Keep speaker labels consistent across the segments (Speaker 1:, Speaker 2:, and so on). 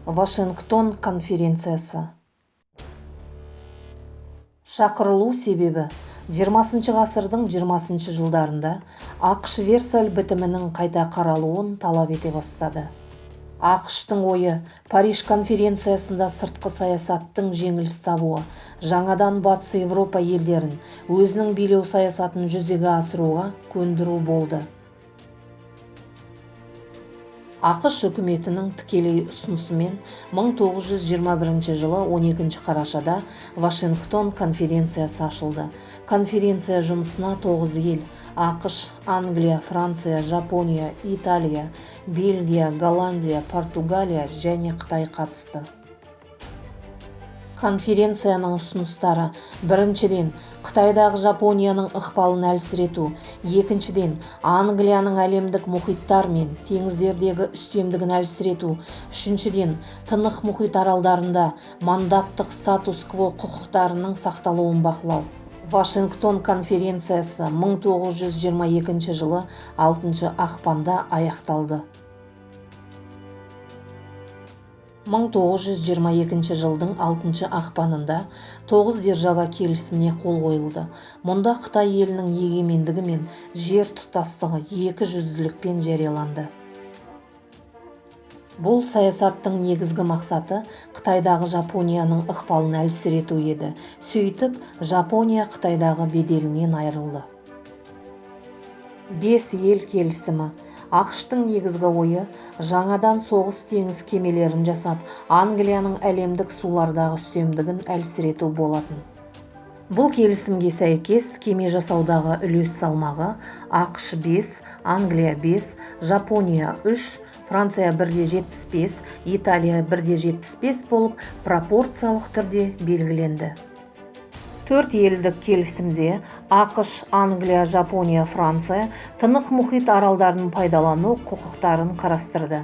Speaker 1: Вашингтон конференциясы. Шақырылу себебі 20 ғасырдың 20 жылдарында АҚШ Версаль бітімінің қайта қаралуын талап ете бастады. АҚШ-тың ойы Париж конференциясында сыртқы саясаттың жеңіліс табуы, жаңадан Батыс Еуропа елдерін өзінің билеу саясатын жүзеге асыруға көндіру болды. АҚШ үкіметінің тікелей ұсынысымен 1921 жылы 12 қарашада Вашингтон конференциясы ашылды. Конференция жұмысына 9 ел АҚШ, Англия, Франция, Жапония, Италия, Бельгия, Голландия, Португалия және Қытай қатысты. Конференцияның ұсыныстары: біріншіден, Қытайдағы Жапонияның ықпалын әлсірету, екіншіден, Англияның әлемдік мұхиттар мен теңіздердегі үстемдігін әлсірету, үшіншіден, Тынық мұхит аралдарында мандаттық статус-кво құқықтарының сақталуын бақылау. Вашингтон конференциясы 1922 жылы 6 ақпанда аяқталды. 1922 жылдың 6 ақпанында 9 держава келісіміне қол қойылды. Мұнда Қытай елінің егемендігі мен жер тұтастығы екі жүзділікпен жарияланды. Бұл саясаттың негізгі мақсаты Қытайдағы Жапонияның ықпалын әлсірету еді. Сөйтіп, Жапония Қытайдағы беделінен айырылды. 5 ел келісімі. АҚШ-тың негізгі ойы жаңадан соғыс теңіз кемелерін жасап, Англияның әлемдік сулардағы үстемдігін әлсірету болатын. Бұл келісімге сәйкес кеме жасаудағы үлес салмағы АҚШ 5, Англия 5, Жапония 3, Франция 1,75, Италия 1,75 болып пропорциялық түрде белгіленді. Төрт елдік келісімде АҚШ, Англия, Жапония, Франция Тынық мұхит аралдарын пайдалану құқықтарын қарастырды.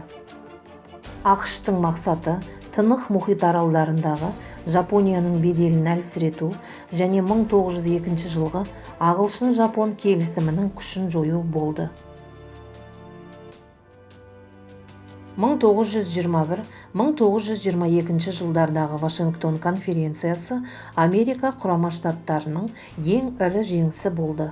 Speaker 1: АҚШ-тың мақсаты Тынық мұхит аралдарындағы Жапонияның беделін әлсірету және 1902 жылғы ағылшын-жапон келісімінің күшін жою болды. 1921-1922 жылдардағы Вашингтон конференциясы Америка Құрама Штаттарының ең ірі жеңісі болды.